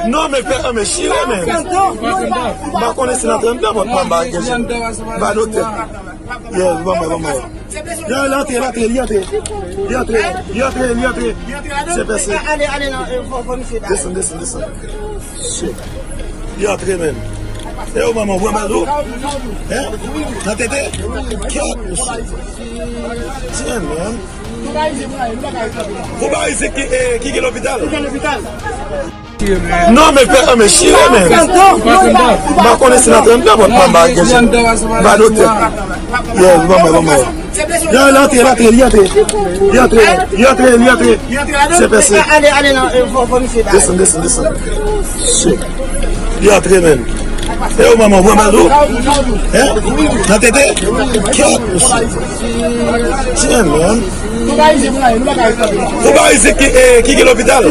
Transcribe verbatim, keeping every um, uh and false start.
Non, men fè, men chire, men. M pa konnen si nan trannde, bon, pa ba gen jen. Ba doktè. Yeah, bon, bon, bon, bon. Yo, li antre, li antre, li antre. Li antre, li antre, li antre. Se pèse. Ale, ale, non, eh, fò, fò misye ba. Desann, desann, desann. Shit. Li antre, men. E yo, manman, ou pran bal tou? Hein? Nan tete? Kèt, mesye. Tiens, man. Fò ba isit ki, eh, ki gen lopital. Non, men fè, men chire, men. M pa konnen si nan trannde, bon, pa ba gen jen. Ba doktè. Yeah, bon, bon, bon, bon. Yo, li antre, li antre, li antre. Li antre, li antre, li antre. Se pèse. Ale, ale, non, eh, fò, fò misye ba. Desann, desann, desann. Shit. Li antre, men. E yo, manman, ou pran bal tou? Hein? Nan tete? Kèt, mesye. Tiens, man. Fò ba isit ki, eh, ki gen lopital.